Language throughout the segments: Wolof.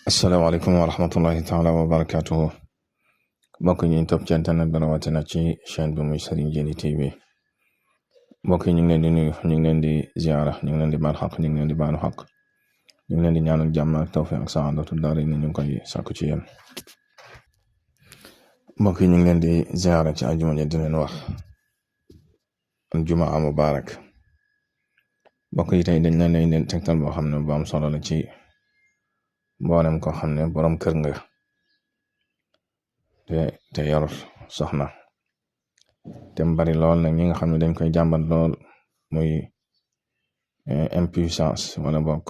asalaamaaleykum wa rahmatullahi taala wa barakaatuhu mbokk ñi topp ci internet bi rawatina ci chaîne bi muy Serigne Djily TV mbokk yi ñu ngi leen di nuyu ñu ngi leen di ziara ñu ngi leen di baal xaq ñu ngi leen di baalu xaq ñu ngi leen di ñaanal jàmm ak tawfiq ak saadatu daara ni ñu ngi koy sàkku ci yéen mbokk yi ñu ngi leen di ziara ci àjjuma ji di leen wax jumaa mubarak mbokk yi tey dañ leen lay leen tegtal boo xam ne bu am solo la ci mboolem koo xam ne borom kër nga te yor soxna te mu bari lool nag ñi nga xam ne dañ koy jàmbat lool muy impuissance wala bokk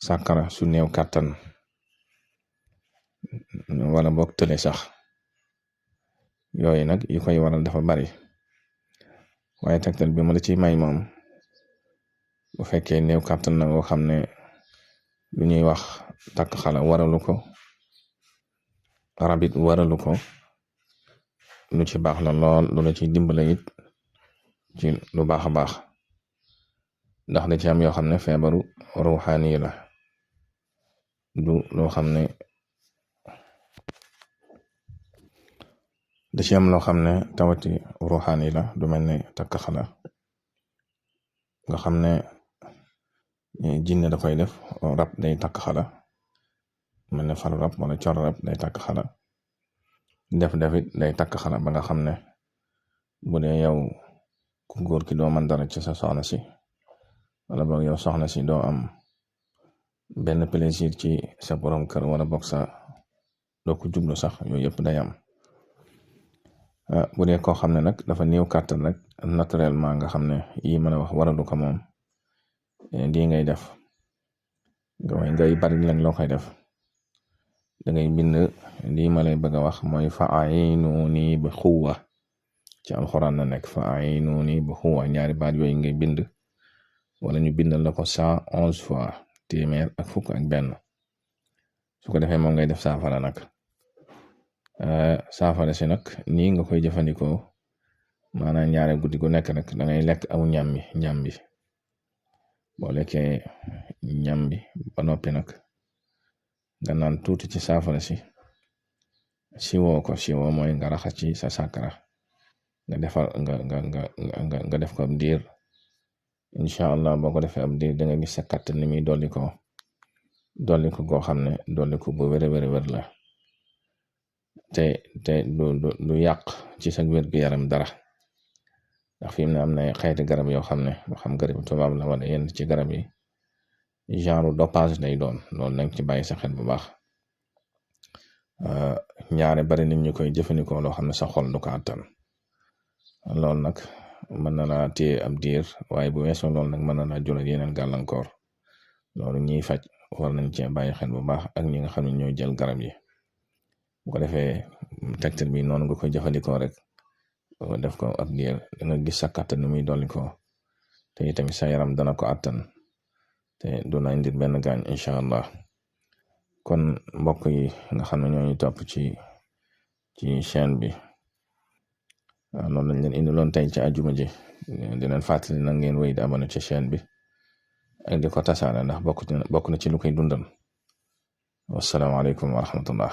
sàkkara su néew kàttan wala bokk tële sax yooyu nag yu koy waral dafa bari waaye tegtal bi ma la ci may moom bu fekkee néew kàttan na nga xam ne lu ñuy wax takk xala waralu ko rabit waralu ko lu ci baax la lool lu la ci dimbale it ci lu baax a baax ndax da ci am yoo xam ne feebaru ruuxaani la du loo xam ne da ci am loo xam ne tawati ruuxaani la du mel ne takk xala nga xam ne jinne da koy def rab day takk xala mel ne faru rab wala cor rab day takk xala defit day takk xala ba nga xam ne bu dee yow ku góor ki doo man dara ci sa soxna si wala boog yow soxna si doo am benn plaisir ci sa borom kër wala boog sa doo ko jublu sax yooyu yëpp day am bu dee koo xam ne nag dafa néew kàttan rek naturellement nga xam ne yi mën a wax waralu ko moom lii ngay def ngay bari leen loo koy def da ngay bind lii ma lay bëgg a wax mooy fa a'inuni bi xuwa ci alxuraan la nekk fa a'inuni bi xuwa ñaari baat yooyu ngay bind wala ñu bindal la ko 111 fois téeméer ak fukk ak benn su ko defee moom ngay def saafara nag saafara si nag nii nga koy jëfandikoo maanaam ñaare guddi gu nekk nag da ngay lekk aw ñambi boo lekkee ñambi ba noppi nag nga naan tuuti ci saafara si siwoo ko siwoo mooy nga raxas ci sa sàkkara nga defar nga def ko ab diir incha allah boo ko defee ab diir da nga gis sa kàttan ni muy dolli ko goo xam ne dolli ko bu wér la te du yàq ci sa wér-gu-yaram dara ndax fi mu ne am na xeeti garab yoo xam ne moo xam garab tubaab la wala yenn ci garab yi genre dopage lay doon loolu nag ci bàyyi sa xel bu baax ñaare bari nit ñu koy jëfandikoo loo xam ne sa xol du ko àttan loolu nag mën na laa téye ab diir waaye bu weesoo loolu nag mën na laa jural yeneen gàllankoor loolu ñiy faj war nañ cee bàyyi xel bu baax ak ñi nga xam ne ñooy jël garab yi bu ko defee tegtal bi noonu nga koy jëfandikoo rek def ko ab diir da nga gis sa kàttan ni muy dolli ko te itamit sa yaram dana ko àttan te du la indil benn gaañ incha allah kon mbokk yi nga xam ne ñooñu topp ci chaîne bi loolu lañ leen indiloon tey ci àjjuma ji di leen fàttali na ngeen wéy di abonné ci chaîne bi ak di ko tasaare ndax bokk na ci lu koy dundal wasalaamaaleykum wa rahmatullah